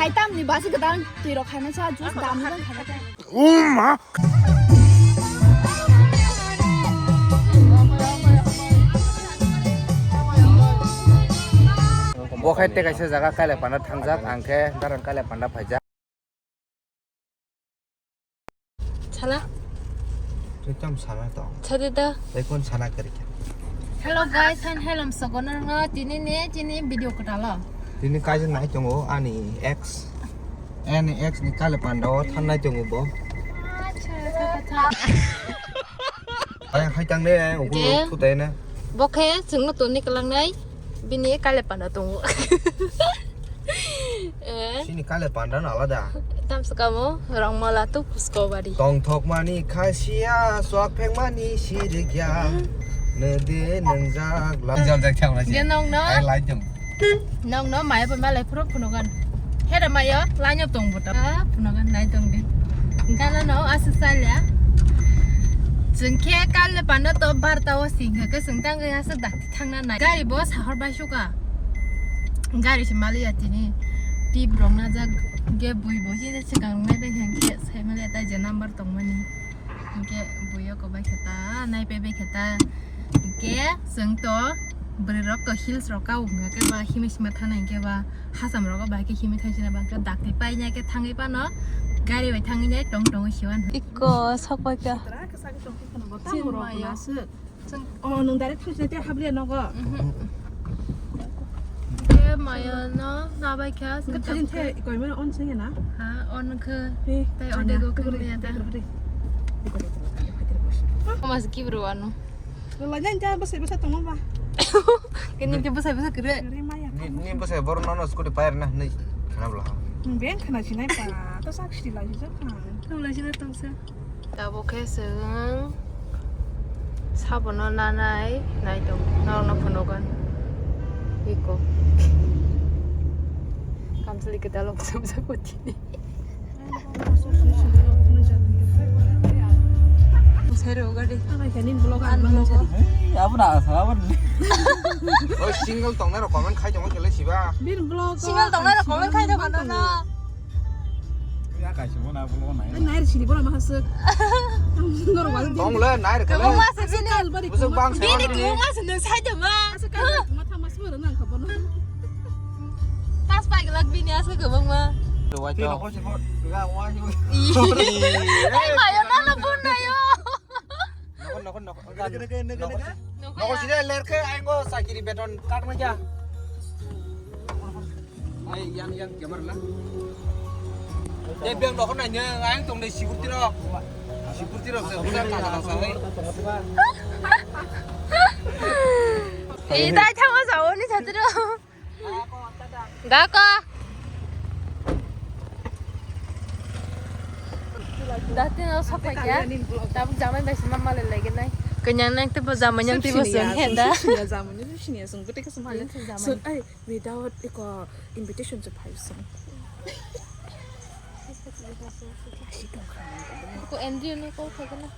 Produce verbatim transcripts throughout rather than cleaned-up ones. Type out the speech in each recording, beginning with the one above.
Hai tamni basi kwtal twi rok khaina cha juice dam rok khaina cha. Uma. Bo khai tei kaisa jaga Kailapanda thangjak, ang khe darang Kailapanda phaijak. Chala. Twi tam sana tong. Chadi da. Tei kon sana kari kha. Hello guys, han hello sogono ngo tini ne tini video kwtalo. Tini kaisa nai tongo ani ex. Ani ex ni Kailapanda o thangnai tongo bo. Acha, acha, acha. Ayang hai tang de, ayang uku Je. Uku tei na. Bo khe chwngno toni kwlangnai, bini Kailapanda tongo. Eh. Sini Kailapanda no alada. Tam sakamo, rongmala tu pusko bari. Tongthok mani khasia, swak pheng mani sirigya. Hmm. Nede nungjak la. Jal jak thang la si. Dia nong no. Ai lai jong. Nong no maya pa malai phuro phunogan. Hera maya, lanyo tong buta. Ah, phunogan nai tong de. Gala no, asa salya. Chwng khe Kailapanda to barta o sing khe chwng tang ya sa da. Thangna nai. Gari bo sahor bai suka. Gari se mali ya tini. Tip rok na jak ge bui bo se se gang nai bai hang khe sai mali ta je number tong mani. Hingke bui o ko bai khe ta nai pai bai khe ta. Hingke chwng to bwrwi rok to hills rok ka wng khe ba himai sima thana hingke ba hasam rok bai khe himai thang sina ba khe dakti pai nya khe thangwi pano gari bai thangwi nai tong tong siwan. Iko sok bai ka. Chin maya. Oh, nung direct thang sini te habliya nogo. Mhm. Te maya no nabai kha. Ka thajin the koi mane on sini na. Ha, on khe. He, tei on de go khe ya ta. Mas ki bro anu. Lo la jan ja basa basa tong ba. Kini ke basa basa kre. Ni, ni basa bor no no scooty pair na ni khana bla. Ben khana sinai pa. To sak sri la ji ja kha. To la ji na tong sa. Tabuk khe chwng sabono nanai nai tong, norokno phunugan. Iko. Kamchwlwi kwtal rok chumjak o tini. Bwsai rw gari. Ang khe nini vlog ang Ang manwi vlog. Sari. Hey, abo na asa abo ni. Oi, single tongnai rok comment khai tongo kele siba. Bini vlog. Single tongnai rok comment khai tongo no. Ya kaisa mo na vlog nai. Nai sini bola mahasuk. Norok wal. Tong le nai rok. Kwbangma se bini. Busuk bang se. Bini kwbangma se nwng sai tongma. Asuk kal ma thang mas boro nang kha bono. Tas pai glak bini asuk kwbangma. Twi nokol se bor. Ga wa ju. Ai mayo na na bun na yo. Nokol nokol nokol. Nokol sini ler khe aingo sakiri beton kat ma ja. Ai yang yang camera na. Te biang nokol na nya aing tong dei security rok. Security rok se bukan kata kata hai. Ei dai thama sao ni satro. Gako. Dati no sok paikya. Tabuk jamai bai sima male lagi nai. Kanyang nang tebo jamai nang tebo sen henda. Jamai nang sini asung gute kasum hale. Jamai. So ai without iko invitation to phai sung. Ko Andrew no call khagana.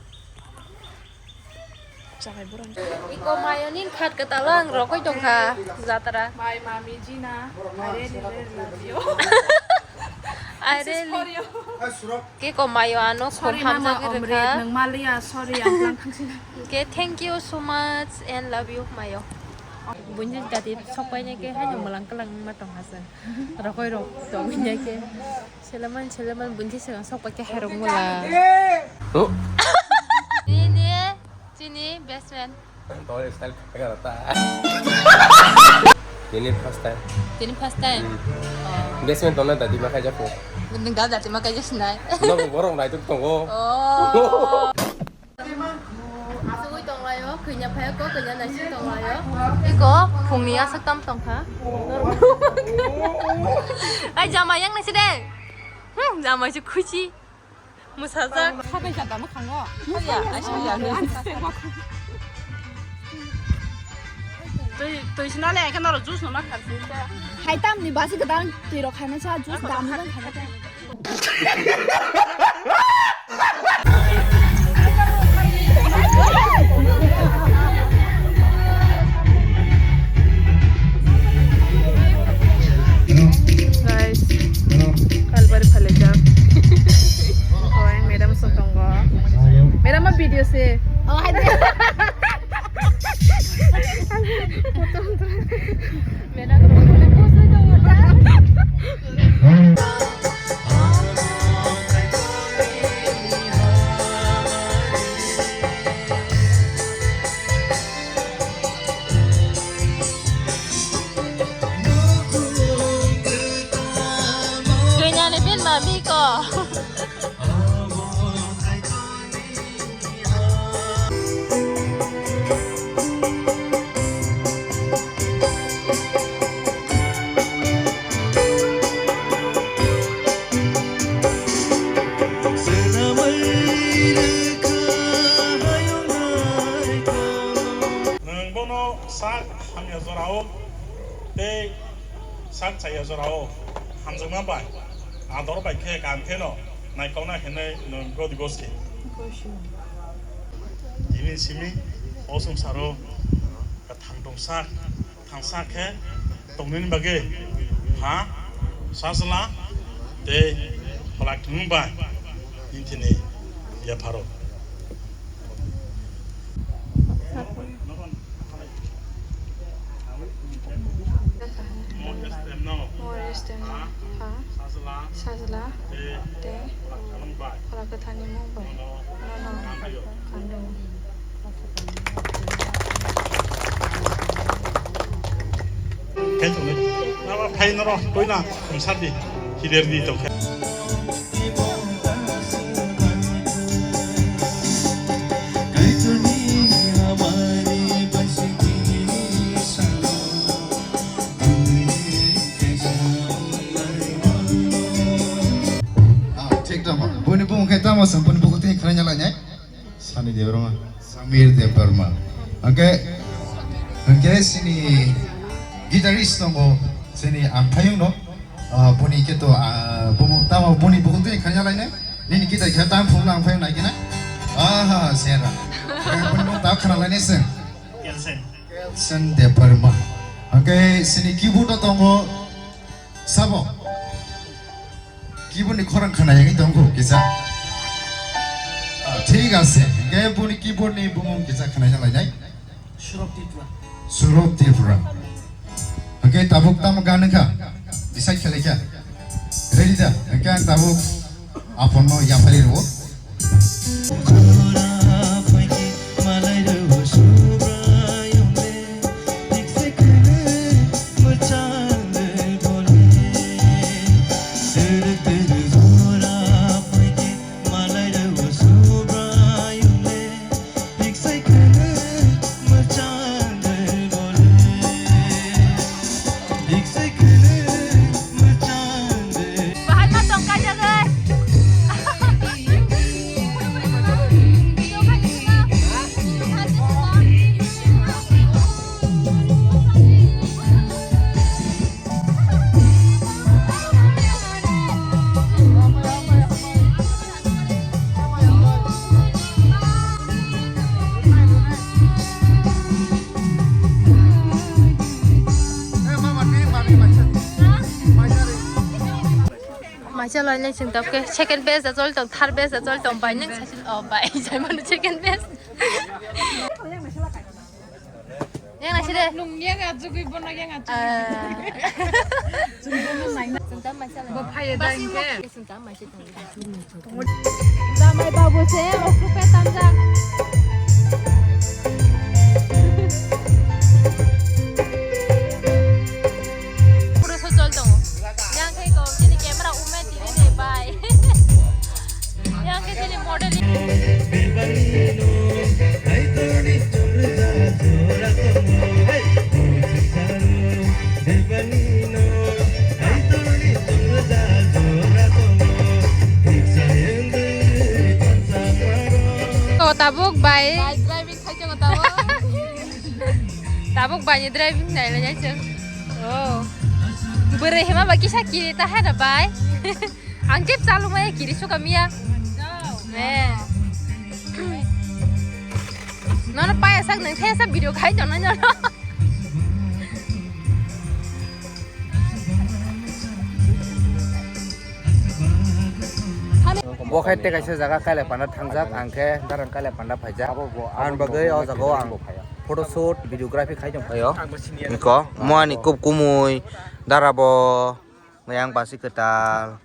Iko mayo nin khat kwtal ang rokoi tongkha jatra. My mommy Gina, I really, really love you. I really. This is for you. Kiko mayo ano khum hamjagwi rwkha. Nang maliya, sorry, ang lang khansina. Ke thank you so much and love you mayo. Buini dati sokpainai ke haino mwlang kwlang ma tongha se. Rokoi rok tongwi nai ke. Seleman, seleman, bunti segang sok pakai herong mula. Oh. Ini, sini, best friend. Tol style kagak rata. Ini first time. Ini first time. Hmm. Oh. Best friend tolna dati makai jako. Mending dah dati makai jas nai. No, borong nai tu tongo. Oh. Asugwi tonglaio, kwinya phai ko, kwinya naising tonglaio. Iko, phungni aswk tam tongkha. Ai, jamai yang naisi de. Hmm, jamai se khusi. Musajak. Sabai jata mukhango. Ya, ai, ya. Twi, twi sinale, ekhe noro juice no ma kharsi. Hai tamni basi kwtal twi rok khaina cha, juice dam rok khaina cha. Guys, Amigo. Nwng bono sak hamya jorao tei sak chaya jorao hamjakma bai ador bai khe kaham kheno naikokna hinwi nwng godi gosi. Tini simi o swngcharo kwthang tongsa. Thangsa khe tongnani bagwi ha, sajla tei pholak thwngmung bai nini thini yapharo. Mo S T M no ha, sajla tei pholak kwthangni mung bai nono kando. Kaitorni. Naba phai norok toina khumsardi, hiderdi tongkhe. Ah, thik tamo. Boni bumung khe tamo sa, boni bukhuk tei khwlaina lainai. Sani Debbarma. Samir Debbarma. Hwnkhe, hwnkhe sini guitarist tongo, sini Amphayung no. Ah, boni khe to, ah, bumung tamo boni bukhuk twi khanya lainai. Nini guitar khe tam phung lang phayung nai khe na. Aha, sera. Boni bumung ta khana lainai se. Kelsen. Kelsen Debbarma. Hwnkhe sini keyboard o tongo. Sabo. Keyboard ni khorang khna yagwi tongkho kisa. Ah, thik ase. Hwnkhe boni keyboard ni bumung kisa khna yalainai. Surab Tripura. Surab Tripura. Hwnkhe tabuk tamo gan wngkha? Decide khlaikha. Ready da? Hwnkhe ang tabuk aphano yaphari rwo. Bahai ma tong kajagwi. Maisa loinai chwng tap khe second best da chol tong, third best da chol tong, bai nang sasin, oh, bai, jai manu second best. Yang nasi de. Nung yang ajugui bono yang ajugui. Ah. Chwng bono naina. Chwng tam maisa loinai. Bo phai da hingke. Chwng tam maisa. Jamai babu se, o krupe tamjak. Pura sojol tongo. Yang khe ko, chini camera ume tini de bai. Yang khe chini modeling. O tabuk bai. Bai driving khai tongo tabuk. Tabuk bai ni driving nai le jai chwng. Oh. Bwrwi hima ba kisa kiri ta hai da bai. Ang khe chalumaya kiri suka miya. Eh. Nono paya sak nang thesa video khai tong nai nono. Bo khai tei kaisa jaga Kailai Panda thangjak, ang khe darang Kailai Panda phaijak. Ang bagwi o jaga o ang photo shoot, videography khai tong phaio. Niko, mo ani kub kumui, dara bo, yang basi kwtal.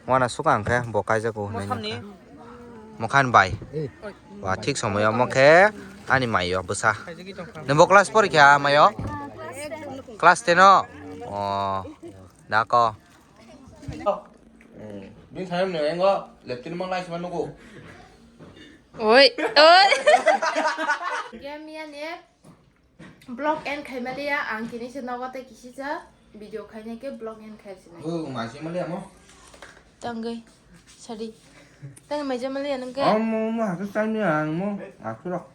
Wana suka ang khe bo kaijago hinwi. Mokhani bai. Wa thik somoyo mo khe ani maio bwsa. Nungbo class porikha maio? Class ten o? O, dako. Bini thani ni engo leptini mang lai sima nugo. Oi, oi. Game ya ne. Vlog end khai maliya, ang kini se nogo tei kisi cha video khai nai ke vlog end khai sinai. Bo ma se maliya mo. Tangoi. Sari. Tang mai ja maliya nang ke. Amo mo hakhe chang ni ang mo. Akhirok.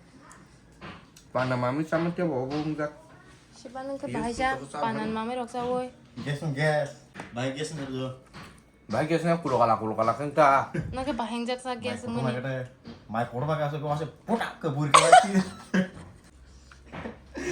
Pana mami sama te bo bo ungjak. Siba nang ke bahai ja, panan mami rok ja oi. Gas, gas. Bai gas nang do. Bai gas nang kulo kala kulo kala keng ta. Nang ke bahai jak sa gas ngoni. Mai kotor ba gas ko ase putak ke buri kala si.